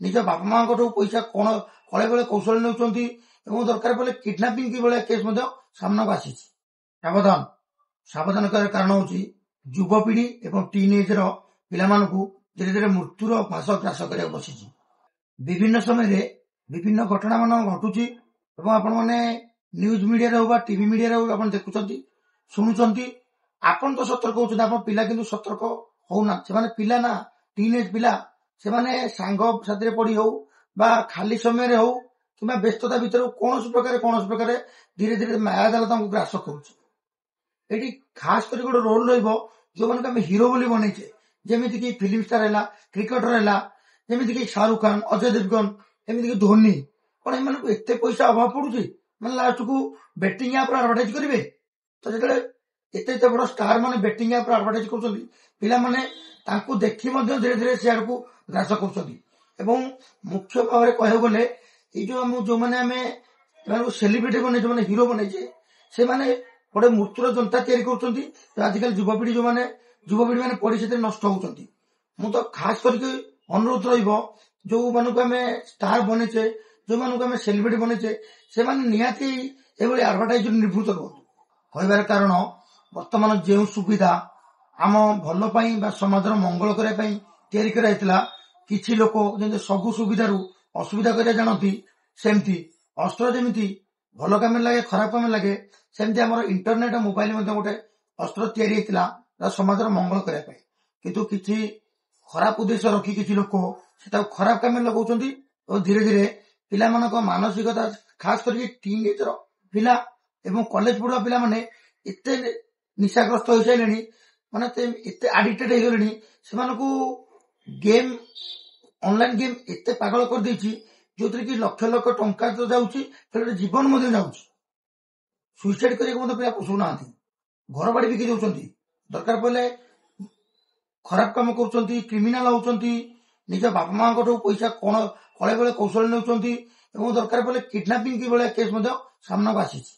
ନିଜ ବାପା ମାଆଙ୍କଠୁ ପଇସା କଣ କଳେ ବଳେ କୌଶଳ ନେଉଛନ୍ତି ଏବଂ ଦରକାର ପଡ଼ିଲେ କିଡନାପିଂ କି ଭଳିଆ କେସ୍ ମଧ୍ୟ ସାମ୍ନାକୁ ଆସିଛି। ସାବଧାନ, ସାବଧାନ କରିବାର କାରଣ ହେଉଛି ଯୁବପିଢି ଏବଂ ଟିନ୍ ଏଜର ପିଲାମାନଙ୍କୁ ଧୀରେ ଧୀରେ ମୃତ୍ୟୁର ଫାଶ ଗ୍ରାସ କରିବାକୁ ବସିଛି। ବିଭିନ୍ନ ସମୟରେ ବିଭିନ୍ନ ଘଟଣାମାନ ଘଟୁଛି ଏବଂ ଆପଣମାନେ ନ୍ୟୁଜ୍ ମିଡିଆରେ ହଉ ବା ଟିଭି ମିଡିଆରେ ହଉ, ଆପଣ ଦେଖୁଛନ୍ତି, ଶୁଣୁଛନ୍ତି। ଆପଣ ତ ସତର୍କ ହଉଛନ୍ତି, ଆପଣ ପିଲା କିନ୍ତୁ ସତର୍କ ହଉନାହାନ୍ତି। ସେମାନେ ପିଲା ନା, ଟିନ୍ ଏଜ୍ ପିଲା, ସେମାନେ ସାଙ୍ଗ ସାଥିରେ ପଡି ହଉ ବା ଖାଲି ସମୟରେ ହଉ କିମ୍ବା ବ୍ୟସ୍ତତା ଭିତରେ ହଉ, କୌଣସି ପ୍ରକାର ଧୀରେ ଧୀରେ ମାୟାଜାଲ ତାଙ୍କୁ ଗ୍ରାସ କରୁଛି। ଏଠି ଖାସ କରି ଗୋଟେ ରୋଲ ରହିବ ଯୋଉମାନଙ୍କୁ ଆମେ ହିରୋ ବୋଲି ବନେଇଛେ, ଯେମିତିକି ଫିଲ୍ମ ଷ୍ଟାର ହେଲା, କ୍ରିକେଟର ହେଲା, ଯେମିତିକି ଶାହରୁଖ ଖାନ, ଅଜୟ ଦେବଗନ, ଏମିତିକି ଧୋନି। କଣ ଏମାନଙ୍କୁ ଏତେ ପଇସା ଅଭାବ ପଡୁଛି, ମାନେ ଲାଷ୍ଟକୁ ବେଟିଂ ଆପ୍ର ଆଡଭର୍ଟାଇଜ କରିବେ? ତ ଯେତେବେଳେ ଏତେ ଏତେ ବଡ ଷ୍ଟାର ମାନେ ବେଟିଂ ଆପ୍ର ଆଡଭର୍ଟାଇଜ କରୁଛନ୍ତି, ପିଲାମାନେ ତାଙ୍କୁ ଦେଖି ମଧ୍ୟ ଧୀରେ ଧୀରେ ସିଆଡକୁ ଗ୍ରାସ କରୁଛନ୍ତି। ଏବଂ ମୁଖ୍ୟ ଭାବରେ କହିବାକୁ ଗଲେ ଏଇ ଯୋଉ ଆମ ଯୋଉମାନେ ଆମେ ଏମାନଙ୍କୁ ସେଲିବ୍ରିଟି ବନେଇଛେ, ମାନେ ହିରୋ ବନେଇଛେ, ସେମାନେ ଗୋଟେ ମୃତ୍ୟୁର ଯନ୍ତା ତିଆରି କରୁଛନ୍ତି। ଆଜିକାଲି ଯୁବପିଢି, ଯୋଉମାନେ ଯୁବପିଢି ମାନେ ପଡି ସେଥିରେ ନଷ୍ଟ ହଉଛନ୍ତି। ମୁଁ ତ ଖାସ କରିକି ଅନୁରୋଧ ରହିବ, ଯୋଉମାନଙ୍କୁ ଆମେ ଷ୍ଟାର ବନେଇଛେ, ଯୋଉମାନଙ୍କୁ ଆମେ ସେଲିବ୍ରିଟି ବନେଇଛେ, ସେମାନେ ନିହାତି ଏଭଳି ଆଡଭର୍ଟାଇଜରୁ ନିବୃତ୍ତ ରୁହନ୍ତୁ। କହିବାର କାରଣ, ବର୍ତ୍ତମାନ ଯେଉଁ ସୁବିଧା ଆମ ଭଲ ପାଇଁ ବା ସମାଜର ମଙ୍ଗଳ କରିବା ପାଇଁ ତିଆରି କରାଯାଇଥିଲା, କିଛି ଲୋକ ଯେମିତି ସବୁ ସୁବିଧାରୁ ଅସୁବିଧା କରିବା ଜାଣନ୍ତି, ସେମିତି ଅସ୍ତ୍ର ଯେମିତି ଭଲ କାମରେ ଲାଗେ, ଖରାପ କାମରେ ଲାଗେ, ସେମିତି ଆମର ଇଣ୍ଟରନେଟ, ମୋବାଇଲ ମଧ୍ୟ ଗୋଟେ ଅସ୍ତ୍ର ତିଆରି ହେଇଥିଲା ସମାଜର ମଙ୍ଗଳ କରିବା ପାଇଁ। କିନ୍ତୁ କିଛି ଖରାପ ଉଦ୍ଦେଶ୍ୟ ରଖି କିଛି ଲୋକ ସେଟାକୁ ଖରାପ କାମରେ ଲଗାଉଛନ୍ତି ଓ ଧୀରେ ଧୀରେ ପିଲାମାନଙ୍କ ମାନସିକତା, ଖାସ କରିକି ଟିନ୍ ଏଜର ପିଲା ଏବଂ କଲେଜ ପଢୁଆ ପିଲାମାନେ ଏତେ ନିଶାଗ୍ରସ୍ତ ହୋଇସାରିଲେଣି, ମାନେ ଏତେ ଆଡିକ୍ଟେଡ ହେଇଗଲେଣି, ସେମାନଙ୍କୁ ଗେମ୍, ଅନଲାଇନ ଗେମ୍ ଏତେ ପାଗଳ କରିଦେଇଛି, ଯୋଉଥିରେ କି ଲକ୍ଷ ଲକ୍ଷ ଟଙ୍କା ତ ଯାଉଛି, ଫେରେ ଜୀବନ ମଧ୍ୟ ଯାଉଛି। ସୁଇସାଇଡ କରିବାକୁ ମଧ୍ୟ ପିଲା ପଛଉନାହାନ୍ତି, ଘର ବାଡି ବିକି ଦଉଛନ୍ତି, ଦରକାର ପଡ଼ିଲେ ଖରାପ କାମ କରୁଛନ୍ତି, କ୍ରିମିନାଲ ହଉଛନ୍ତି, ନିଜ ବାପା ମାଆଙ୍କଠୁ ପଇସା କଣ କଳେ ବଳେ କୌଶଳ ନେଉଛନ୍ତି ଏବଂ ଦରକାର ପଡ଼ିଲେ କିଡନାପିଂ କି ଭଳିଆ କେସ୍ ମଧ୍ୟ ସାମ୍ନାକୁ ଆସିଛି।